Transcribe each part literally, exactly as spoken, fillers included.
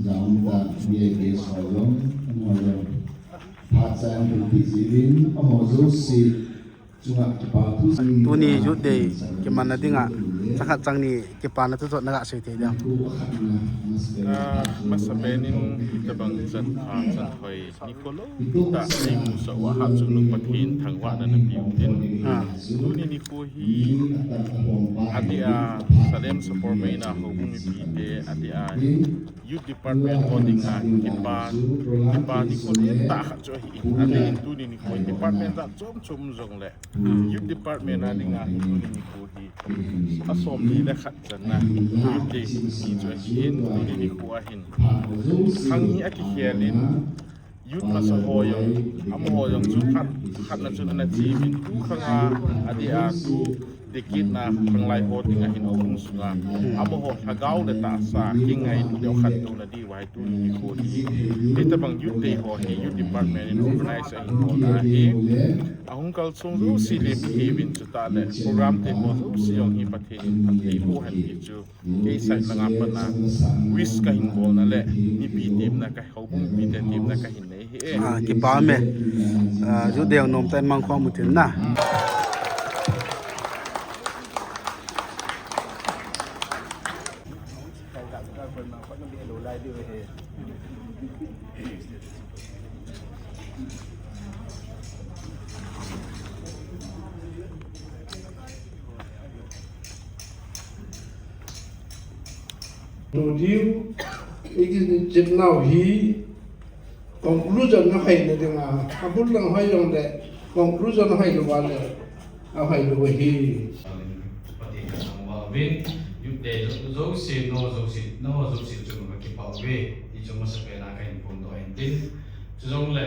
Tuni Youth Day kimanna dinga chang khat chang ni kipana thu thot naga sei thei diam? Ah, masa penin hitabang chan pha chan khoi nikho lou tah nei musah uva hatchungnung Pathen thangvahna napeh uvin tin. Ah. Tuni nikho hi adeh a Salem Sapormeina houbung mipite adeh a Youth Department ho dinga kipa, kipa nikho lentah khat chu ahin. Adeh in tuni nikho department jat chom chom jongle Youth Department a dinga tuni nikho hi asomli le khat channa Youth Day ni chu ahin, tuni nikho ahin. Khang hi akikhel in, Youth masa ho jong, amaho jong chu khat, khatna chun ana chimin, tu khang a, adeh a, tu decade na khanglai ho dinga hin houbung sunga amaho lhagao le tahsa kingailutna khantouna diuva hi tuni nikho hi hitabang Youth Day ho hi Youth Department in organize ahin bol ahi. Ahung kalsong jouse lem ihiuvin, chutah le program te ho jouse jong hi Pathen in phatthei boh hen ti chu kei side langa pat a wish kahin bolna le mipi temna, ka houbung mipi te temna kahin nei ahi. Ah, kipa ume. Ah, Youth Day jong nomtah in mangkhom uvin tin na. Tuni ikichem nau hi conclusion nahoina dinga, abul lang hoi jongle conclusion hoi louva le ahoi lou ahi. Pathen kathangvah uvin, Youth Day jouse, nangho jouse, nangho jouse chunga kakipah uve ti chu masa pena kahin phondoh ahin tin. Chujongle,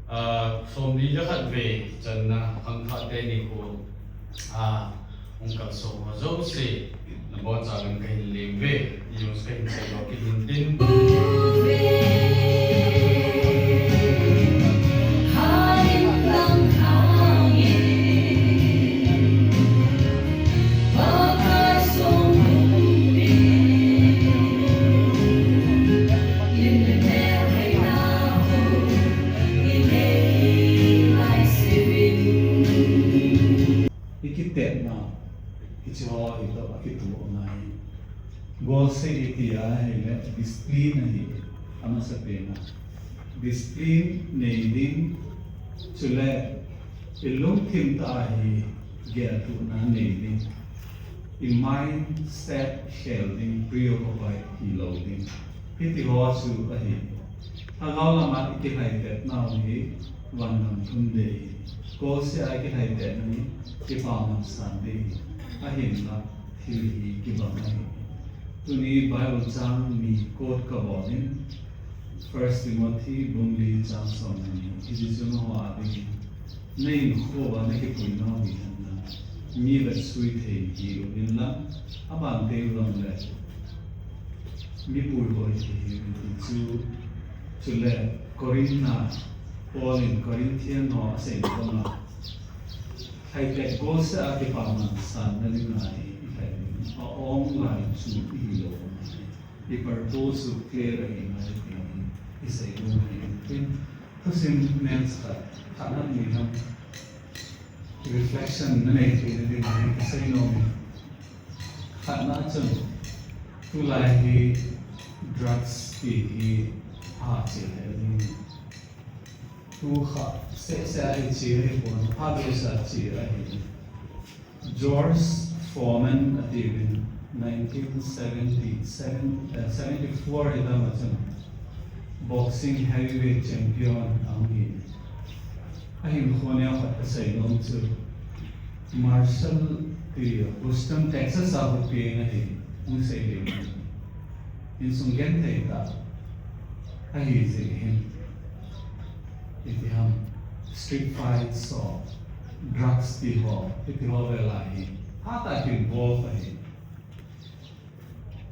ah, somli le khat vei channa khangthah te nikho, ah, hung kalsong ho jouse nabonchauvin kahin lem uve ti jong kahin seidoh kit in tin. Ikitepna, hiche ho hi toh akitoh ngai. Golseh iti ahile discipline ahi, amasa pena. Discipline nei ding, chule ilungthim tah a hi geltuhna nei ding. I mindset khel ding, preoccupied hilou ding. Hiti ho chu ahi. Lhagao lama ikilhaitetnau hi vangam thum dei. Golseh a ikilhaitetna hi kipaman san dei. Ahinla thil hi kibang ahi. Tuni Bible chang ni quote kabol in, First Timothy bung li chang som le ni. Hiche chu amaho a dingin, na hinkho uva nakipuinau hi henlang, mi vetsui thei hiuvin lang, aban teng jongle mi puihoi thei hiuvin ti chu. Chule Corinth a Paul in Corinthian ho asei banga, lhaitet golseh a kipaman sanna dinga hi ilhai ding a-ong lai chu ihilou ahi. I purpose chu clear ahi ngai ti hi isei nom ahi. Thusim main khat, khatna ni ham reflection nanei theina dinga hi kasei nom e. Khatna chun, tulai hi drugs ti hi ache lheh ding. Tu khat seh seh a iche ahipon, phabep seh a che ahi. George Foreman atiuvin, nineteen seventy, seven, eh, seventy-four hitam a chun boxing heavyweight champion ahung hi. Ahinkho neo khat kasei nom chu, Marshall ti Houston, Texas a hung peng ahi, hung sei ding. Insung genthei tah ahi jeh hin, iti ham, street fights ho, drugs ti ho, iti ho vel a hi hatah in involve ahi.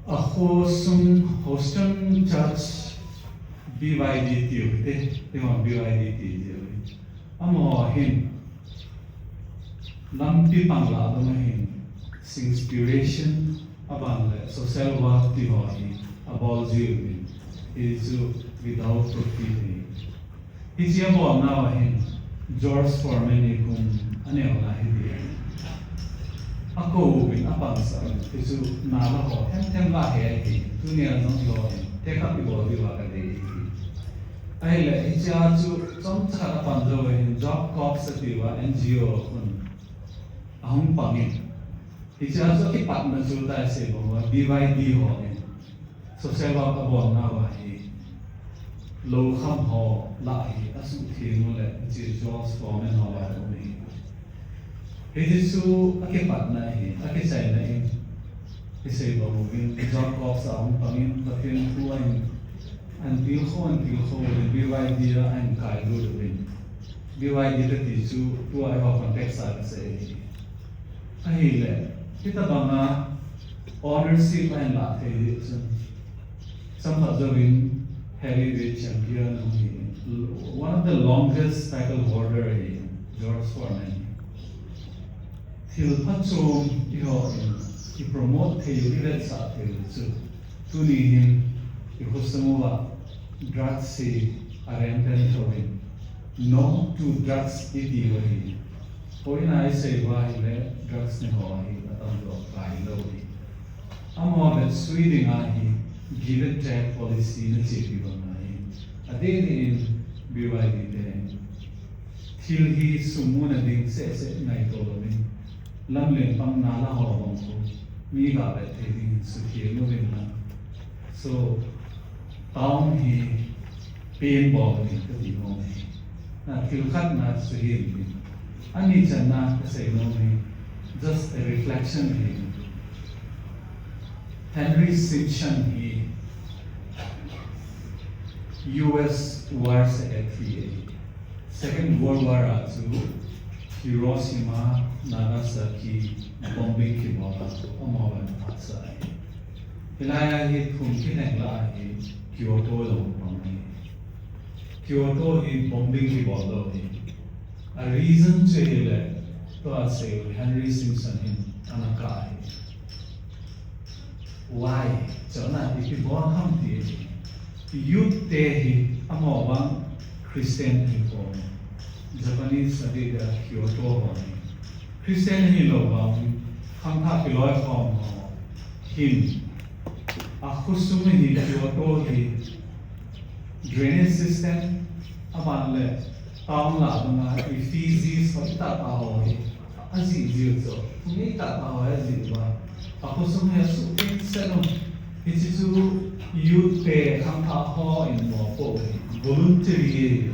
Akho sung Houston Church B Y D tiu hite, tiu B Y D ti tiu hi. Amaho hin lampi pang lah dong ahin, Singspiration, aban le social work ti ho hi abol jiuvin. Hichu without profit hi. Hiche abolnau ahin George Foreman hi kum aneo lai hi dia. Akouvin apansah uvin. Hichu nala ho themthem la he ahi. Tunia jong eiho hin tekah ibol diuva kadei ahi. Ahile hichea chu chomcha khat apan jou ahin Job Cox atiuva N G O khun ahung pangin. Hichea chu akipatna chu tua isei bang uva B Y D ho in social work abolnauva hi lou kham ho lah hi asuhtheng u le hiche George Foreman ho lah um ahi. Hiche chu akipatna ahi, akichaina in isei bang uvin Job Cox ahung pangin Pathen thu ahin, ahin tilkhou, ahin tilkhou uvin B Y D a ahin kailut uvin. B Y D kati chu tua eiho context a kasei ahi. Ahile, hitobanga ownership ahin lah thei ding chun, chomkhat jouvin heavyweight champion ahi, one of the longest title holder ahi George Foreman. Thil phachom eihon i promote thei u, i vetsah thei u chu tuni hin i khosung uva drugs hi a rampant thouvin, no to drugs iti u ahi. Hoina isei uva ahile drugs nei ho hi atamjo kailou ahi. Amaho vetsui dinga hi give and take policy nachepi banga hi. Adeh deh in B Y D te thil hi sum muna ding sehseh ngaito louvin, lamlen pang nala ho bang khu mi gavet thei dingin sutheng uvin lang. So, town hi paint bol uvin kati nom ahi. Na thil khat na suhi uvin. Ani channa kasei nom ahi, just a reflection ahi. Henry Simpson hi U S War Secretary ahi. Second World War a chu Hiroshima, Nagasaki bombing kibol a chu amaho in aphatsah ahi. Hilai a hi thum kilheng lah a hi Kyoto jong pang ahi. Kyoto hi bombing kibol lou ahi. A reason chu ahile, tua seiu Henry Simpson hin ana kah ahi. Why? Chuna ipi bol ham ti ahi. Youth te hi amaho vang Christian ahipon, Japanese adeh dia Kyoto ho hi Christian ahilou vang khangthah kiloikhom ho hin, akhosung hi Kyoto hi drainage system, aban le town lah banga refugees ho itah tah ho hi ajih jiu chu, thum itah tah ho hi ajih uva, akhosung hi asuhtheng set un. Hiche chu youth te khangthah ho in mopo ahi, voluntary ahi.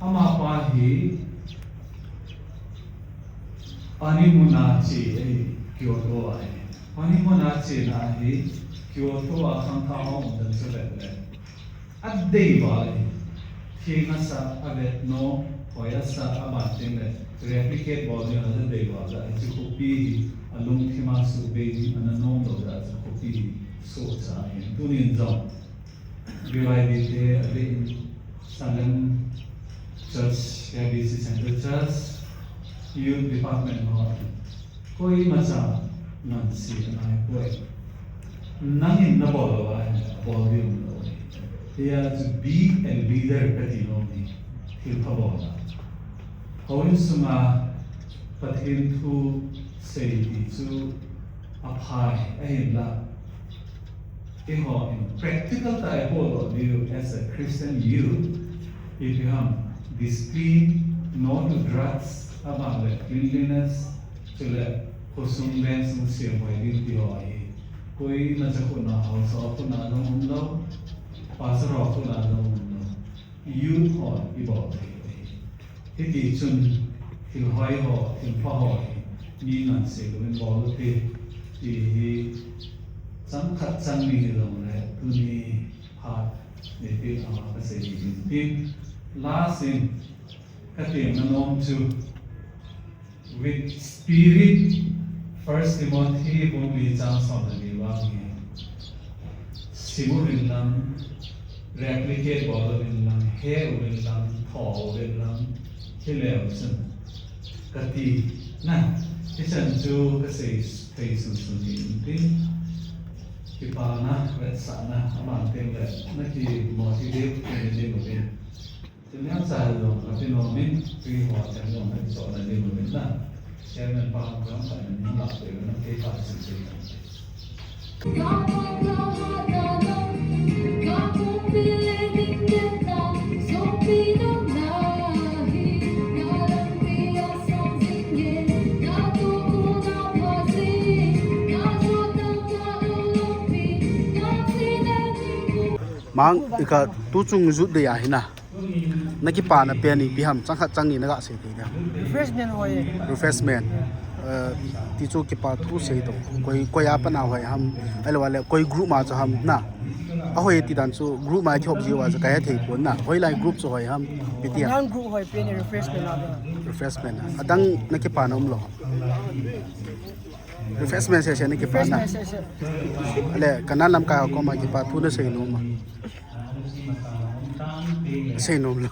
Amapa hi honeymoon a che ahi, Kyoto a ahi. Honeymoon a chena ahi, Kyoto a khangthah ho umdan chu vet le adei val ahi. Theng asa, avet nom, hoi asa, aban teng le replicate bol ding adei val ahi. Hiche khopi hi alungthim a subei ding ana nom lou jeh a hiche khopi hi sohcha ahi. Tunin jong B Y D te adeh in Salem Church, A B C Central Church, Youth Department ho, koimacha ngansena ahipoi. Nangin nabol lou ahile abol ding umlou ahi. Hia chu be a leader kati nom ahi, thilpha bol a. Houin sunga Pathen thu sei ti chu apha ahi, ahinla eihon practical tah a ipohdoh diu as a Christian youth, ipi ham, discipline, no to drugs, aban le cleanliness, chule khosung vengsung semhoi ding ti ho ahi. Koimacha khut a, haosa khut a jong umlou, pastor ho khut a jong umlou. Youth hon ibol thei u ahi. Hitichun thil hoi ho, thil pha ho hi mi ngansei louvin bol u hite, ti hi chang khat chang ni hijongle tuni phat nipeh a kasei ding tin. Last in katemna nom chu, with spirit, First Timothy bung li chang som le li vang hi sim uvin lang, replicate bol uvin lang, he uvin lang, tho uvin lang, hileu chun kati na, hichan chu kasei thei sunsun hi in tin. Kipana, vetsahna, aman teng le, na ki motivate, na ki motivate. Tuni a chai jong, na ki nomin, tui ho chang jong, na ki chona ni nomin na. Chairman pa, jong sa ni la, na ki pa, sin sin. Mang, ika tu chung jut de ya hina. Na kipana pen ipi ham, chang khat chang ni na ga sei thei dia. Refreshment hoi. Refreshment. Eh, ti chu kipa thu sei to. Koi, koi a pana hoi ham, ahilou le koi group ma chu ham na. A hoi ti dan chu group ma kihop ji uva chu ka he thei pon na. Hoilai group chu hoi ham, ipi ti a. Nan group hoi pen refreshment a. Refreshment a. Adang na kipana um lou. Refreshment session na kipana. Refreshment session. Le, ka nan lamkai ho koma kipa thu na sei nom a. Sei nom lou.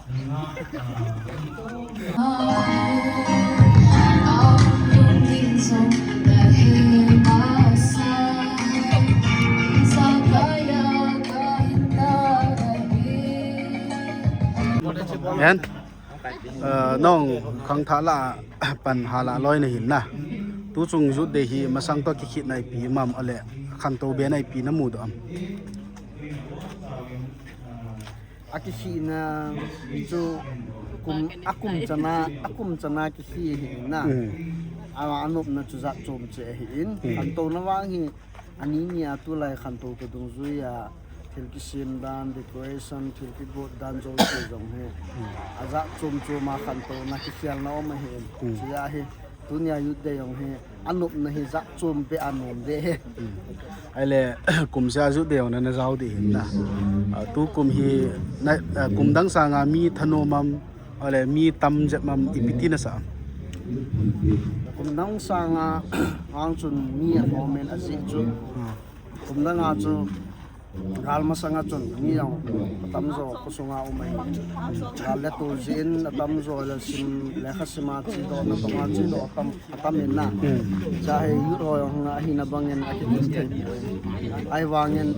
En, eh, nong khangthah la pan hala loi na hin na. Tu chung jut de hi masang to kikhit na ipi mam ale khantou be na ipi na mu do am. A kikhina chu kum, a kum chana, a kum chana kikhi hi na. Mm. A, a nopna chu jat chom che hi in. Mm. Khantouna vang hi ani ni a tulai khantou to dungjui a thil kisem dan, decoration, thil kigot dan jouse jong hi. Mm. A jat chom chom a khantouna kikhelna um ahi in. Mm. Chuti a hi. Tunia Youth Day jong hi, a nopna hi jat chom be a nom de hi. Hmm. Ahile, kum seh a Youth Day jong na, na jao de hin na. Ah, tu kum hi, na, ah, kum dang sanga mi thanom am, ahile mi tam jep am ipi ti na sa am. Kum dang sanga, ang chun mi a nom in a jeh chu. Hmm. Kum dang a chu, Gal masanga chun mi jong atamjo khosunga um ahi. Gal le tol jin atamjo le sim, lekha sima chedoh, natong a chedoh atam, atam in na. Hmm. Cha he youth ho jong ahina bangin akikim thei poi. Ahivangin,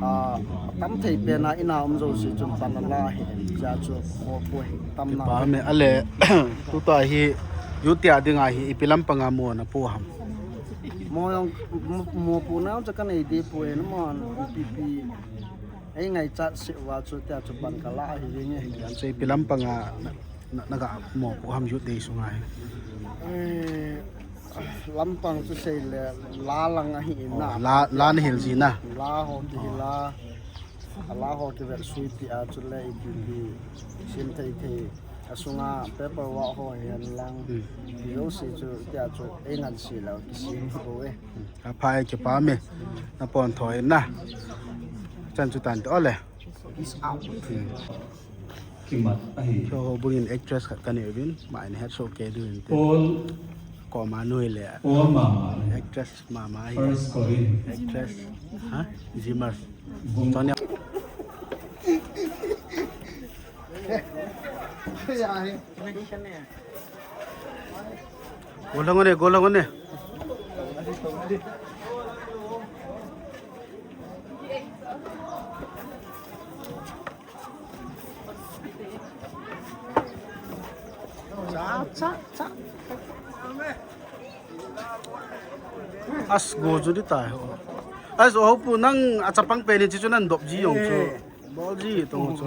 ah, atam thei pen a ina um jouse chun pan ala hi. Cha chu kho poi, tam na. Kipa me ale, tuta hi youth tia dinga hi ipi lampanga mo na po ham. Mo jong, mo, mo pu na jong chu ka nei de poi, na mo, ipi pi. Ei ngaichat seh uva chu tia chu pan ka la ahi jeng e. Jan chu ipi lampanga na, na, na ga mo pu ham Youth Day sunga hi. Eh, lampang chu sei le la lang ahi in na. Oh, la, la na hil ji na. La ho kihil a. A la ho kivel sui pi a chu le ipi pi. Sim thei thei. A sunga paper work ho hi hen lang. Hmm. Jouse chu tia chu ei ngan si lou kisim bou e. Hmm. Apha e kipa me. Na pon thoi na. Chan chu tan to le. Peace out. Hmm. Kimat ahi. Cho ho bungin actress khat ka nei uvin. Mai ne het so ke du in te. Paul. Ko ma nui le. Paul mama. Actress mama hi. First Korean. Actress. Ha? Zimmer. Bung. Sonia. Golang one, golang one. Cha, cha, cha. As go chu di tai ho. As ho pu nang a chapang pen ni chu nan dop ji jong chu. Eh. Bol ji to chu.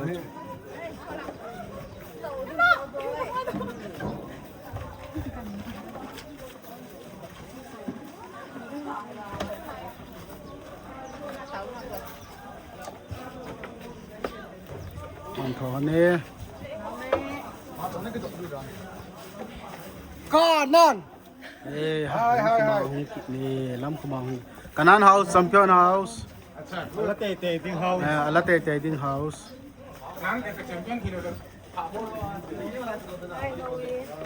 An tho ne. Kanan. Eh, hi, hi, hi. Lam khuma hung kit ne, lam khuma hung. Kanan house, champion house. Acha, ala tei tei ding house. Eh, ala tei tei ding house. Nang de champion kilo.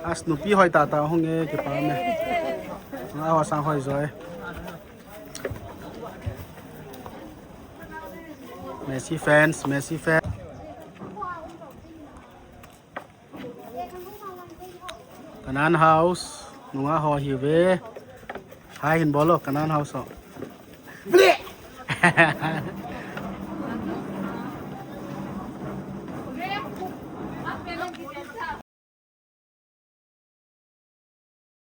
As nupi hoi tata hung e, kipa me. Nga ho sang hoi joi. Messi fans, Messi fans. Kanan house, nunga ho hi ve. Hi hin bol o, Kanan house ho. Ple!